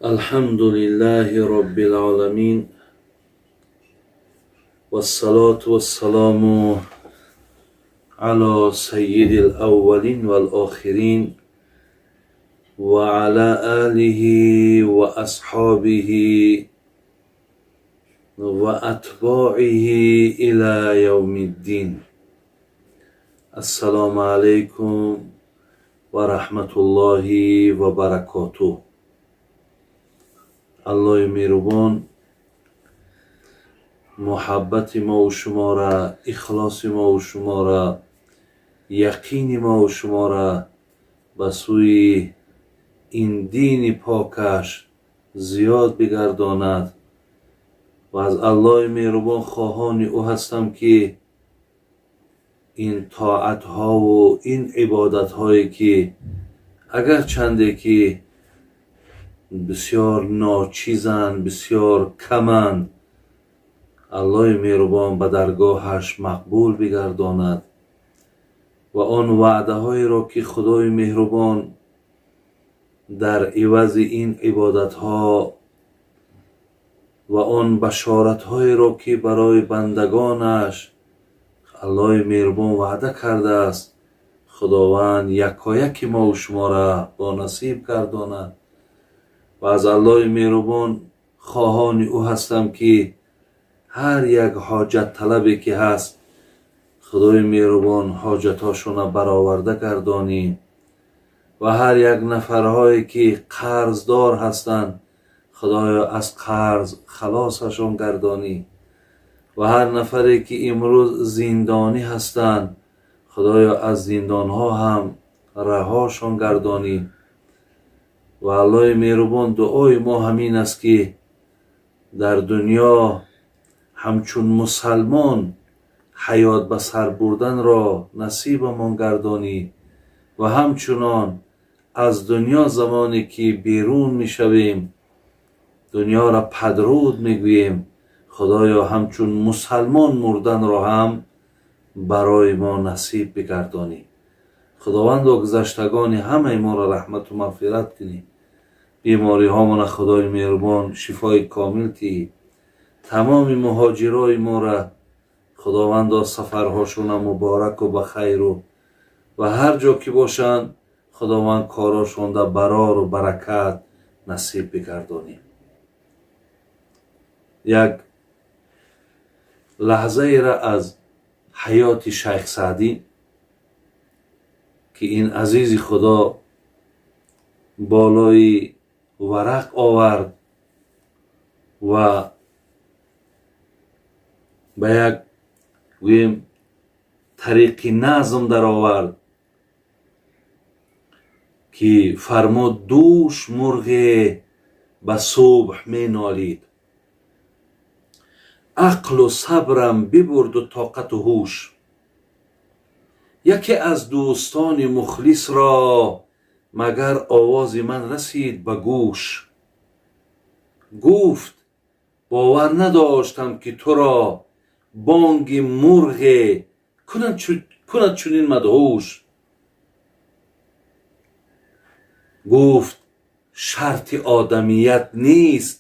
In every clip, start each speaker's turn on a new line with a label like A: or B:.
A: الحمد لله رب العالمين، والصلاة والسلام على سيد الأولين والآخرين وعلى آله وأصحابه وأتباعه إلى يوم الدين. السلام عليكم ورحمة الله وبركاته. Аллоҳи меҳрубон муҳаббати мову шумора, ихлоси мову шумора, яқини мову шумора ба сӯи ин дини покаш зиёд бигардонад ва аз Аллоҳи меҳрубон хоҳони ӯ ҳастам, ки ин тоатҳову ин ибодатҳое, ки агар чанде ки бисёр ночизанд, бисёр каманд, Аллоҳи меҳрубон ба даргоҳаш мақбул бигардонад ва он ваъдаҳоеро, ки Худои меҳрубон дар ивази ин ибодатҳо ва он башоратҳоеро, ки барои бандагонаш Аллоҳи меҳрубон ваъда кардааст, Худованд якояки мову шуморо бонасиб гардонад. Ва аз Аллоҳи меҳрубон хоҳони ӯ ҳастам, ки ҳар як ҳоҷатталабе ки ҳаст, Худои меҳрубон ҳоҷатҳошона бароварда гардонӣ ва ҳар як нафарҳое, ки қарздор ҳастанд, Худоё, аз қарз халосашон гардонӣ ва ҳар нафаре, ки имрӯз зиндонӣ ҳастанд, Худоё, аз зиндонҳо ҳам раҳошон гардонӣ. Ва Аллоҳи меҳрубон, дуои мо ҳамин аст, ки дар дунё ҳамчун мусалмон ҳаёт ба сар бурданро насибамон гардонӣ ва ҳамчунон аз дунё замоне ки берун мешавем, дунёро падруд мегӯем, Худоё, ҳамчун мусалмон мурданро ҳам барои мо насиб бигардонӣ. Худовандо, гузаштагони ҳамаи моро раҳмату мағфират кунӣ, бемориҳомона, Худои меҳрубон, шифои комил тиҳӣ, тамоми муҳоҷирои моро, Худовандо, сафарҳошона мубораку ба хайру ва ҳар ҷо ки бошанд, Худованд корошонда барору баракат насиб бигардонӣ. Як лаҳзаеро аз ҳаёти Шайх Саъдӣ, ки ин азизи Худо болои варақ овард ва ба як, гӯем, тариқи назм даровард, ки фармуд: «Дӯш мурғе ба субҳ менолид, ақлу сабрам бибурду тоқату ҳуш. Яке аз дӯстони мухлисро магар овози ман расид ба гӯш. Гуфт: бовар надоштам, ки туро бонги мурғе кунад чунин мадҳуш. Гуфт: шарти одамият нест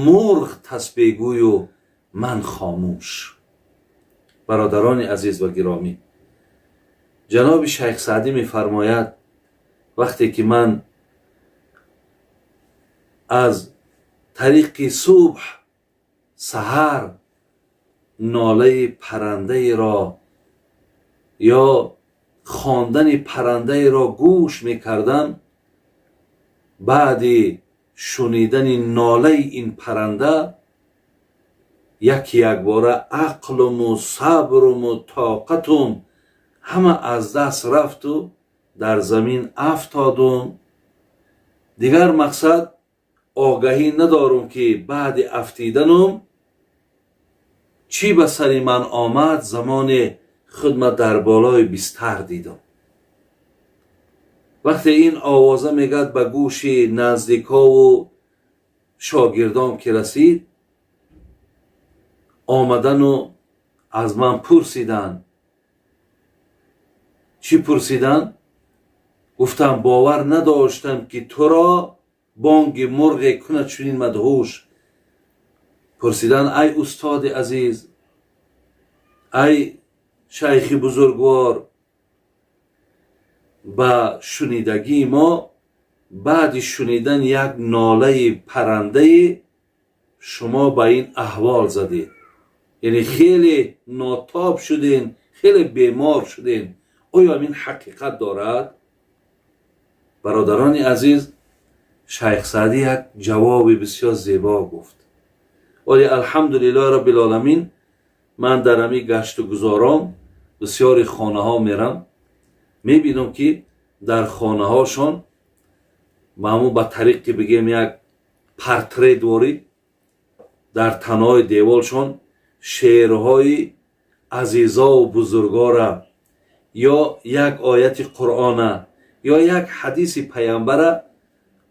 A: мурғ тасбеҳгӯю ман хомӯш». Бародарони азиз ва гиромӣ, ҷаноби Шайх Саъдӣ мефармояд: вақте ки ман аз тариқи субҳ, саҳар, нолаи парандаеро ё хондани парандаеро гӯш мекардам, баъди шунидани нолаи ин паранда яки якбора ақлуму сабруму тоқатум ҳама аз даст рафту дар замин афтодум. Дигар, мақсад, огаҳӣ надорум, ки баъди афтиданум чӣ ба сари ман омад. Замоне худма дар болои бистар дидам». Вақте ин овоза, мегӯяд, ба гӯши наздикову шогирдон ки расид, омадану аз ман пурсиданд. Чӣ пурсиданд? Гуфтам: бовар надоштам, ки туро Бонги мурғе кунад чунин мадҳуш. Пурсидан: ай устоди азиз, ай шайхи бузургвор, ба шунидагии мо баъди шунидан як нолаи парандаи шумо ба ин аҳвол задед, яъне хеле нотоб шуден, хеле бемор шуден, оё ин ҳақиқат дорад? Бародарони азиз, Шайх Саъдӣ як ҷавоби бисёр зебо гуфт. Вале, алҳамдулиллоҳи роббил, ман дар ҳамин гашту гузорон бисёри хонаҳо мерам, мебинам, ки дар хонаҳошон маъмул ба тариқи, бигем, як портрет ворид дар танои деволшон шеърҳои азизову бузургора ё як ояти Қуръона ё як ҳадиси паямбара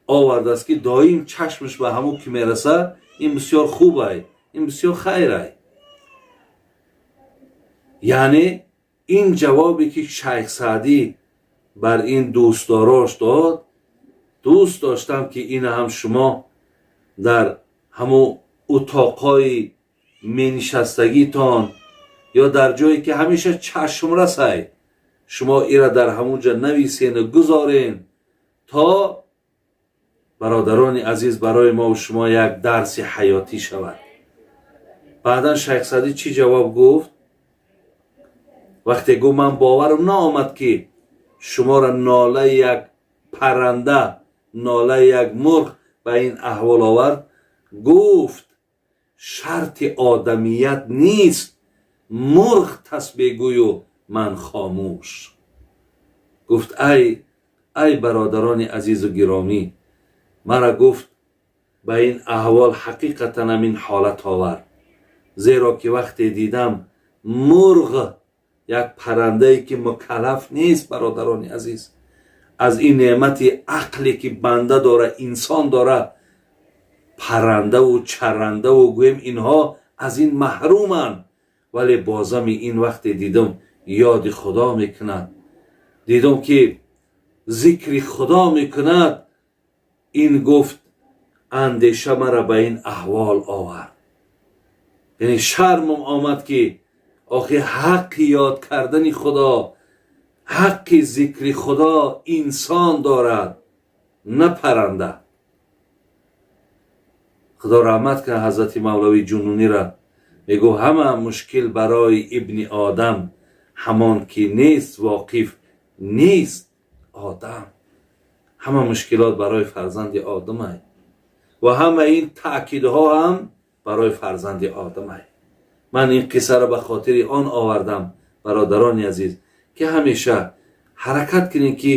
A: овардааст, ки доим чашмаш ба ҳамун ки мераса. Ин бисёр хубай, ин бисёр хайрай. Яъне ин ҷавобе, ки Шайх Саъдӣ бар ин дӯстдорош дод, дӯст доштам, ки ина ҳам шумо дар ҳамун утоқҳои менишастагитон ё дар ҷое, ки ҳамеша чашм расай, шумо ира дар ҳамун ҷа нависену гузорен, то, бародарони азиз, барои мову шумо як дарси ҳаётӣ шавад. Баъдан Шайх Саъдӣ чӣ ҷавоб гуфт, вақте гуфт: ман боварам наомад, ки шуморо нолаи як парранда, нолаи як мурғ ба ин аҳвол овард? Гуфт: шарти одамият нест мурғ тасбеҳгӯю ман хомӯш. Гуфт: ай бародарони азизу гиромӣ, мара, гуфт, ба ин аҳвол ҳақиқатан ҳамин ҳолат овард, зеро ки вақте дидам мурғ, як паррандае, ки мукаллаф нест, бародарони азиз, аз ин неъмати ақле, ки банда дора, инсон дора, паррандаву чаррандаву, гӯем, инҳо аз ин маҳруманд, вале бозами ин вақте дидам ёди Худо мекунад, дидам, ки зикри Худо мекунад, ин, гуфт, андеша мара ба ин аҳвол овард. Яъне шармам омад, ки охи ҳаққи ёд кардани Худо, ҳаққи зикри Худо инсон дорад, на парранда. Худо раҳмат кунад ҳазрати Мавлавии Ҷунунира, мегӯ: ҳама мушкил барои ибни одам ҳамон ки нест воқиф нест одам. Ҳама мушкилот барои фарзанди одамай ва ҳама ин таъкидҳо ҳам барои фарзанди одамай. Ман ин қиссаро ба хотири он овардам, бародарони азиз, ки ҳамеша ҳаракат кунед, ки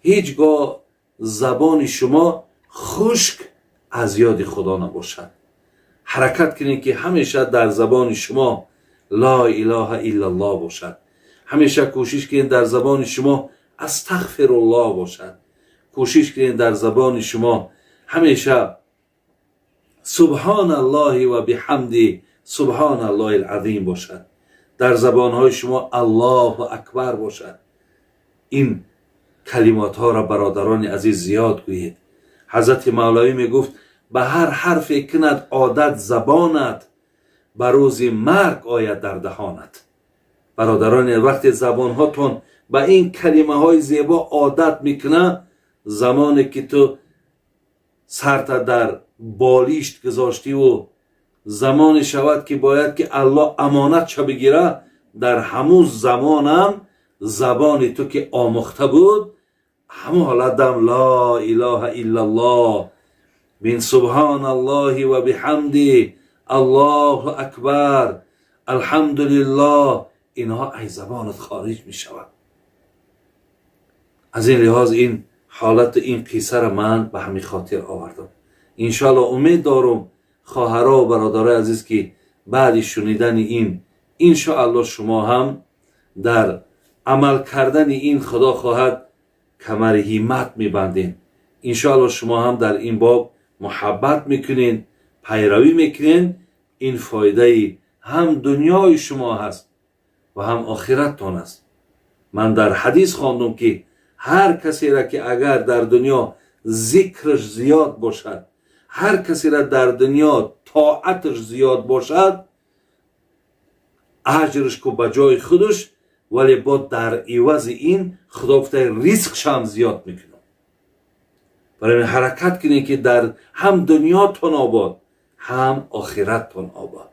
A: ҳеҷ гоҳ забони шумо хушк аз ёди Худо набошад. Ҳаракат кунед, ки ҳамеша дар забони шумо ло илоҳа иллаллоҳ бошад. Ҳамеша кӯшиш кунед, дар забони шумо астағфируллоҳ бошад. Кӯшиш кунед, дар забони шумо ҳамеша субҳоналлоҳи ва биҳамди субҳоналлоҳи алазим бошад, дар забонҳои шумо Аллоҳу акбар бошад. Ин калимотҳоро, бародарони азиз, зиёд гӯед. Ҳазрати Мавлавӣ мегуфт: ба ҳар ҳарфе кунад одат забонат, ба рӯзи марг ояд дар даҳонат. Бародарони, вақте забонҳотон ба ин калимаҳои зебо одат мекунад, замоне ки ту сарта дар болишт гузоштиву замоне шавад, ки бояд ки Аллоҳ амонатша бигира, дар ҳамун замонам забони ту, ки омӯхта буд, ҳамун ҳолатдам ло илоҳа иллаллоҳ бин субҳоналлоҳи ва биҳамди аллоҳу акбар алҳамдулиллоҳ, инҳо аз забонат хориҷ мешавад. Аз ин лиҳоз ин ҳолату ин қиссаро ман ба ҳамин хотир овардам. Иншоалло, умед дорум, хоҳаро ва бародарои азиз, ки баъди шунидани ин, иншоалло, шумо ҳам дар амал кардани ин, Худо хоҳад, камари ҳиммат мебандед. Иншоалло, шумо ҳам дар ин боб муҳаббат мекунед, пайравӣ мекунед. Ин фоидаи ҳам дунёи шумо ҳаст ва ҳам охираттон аст. Ман дар ҳадис хондум, ки ҳар касеро, ки агар дар дунё Зикраш зиёд бошад, ҳар касеро дар дунё тоаташ зиёд бошад, аҷраш ку ба ҷои худаш, вале бо дар ивази ин Худо гуфта, ризқшам зиёд мекунам. Барои ҳаракат кунед, ки дар ҳам дунётон обод, ҳам охираттон обод.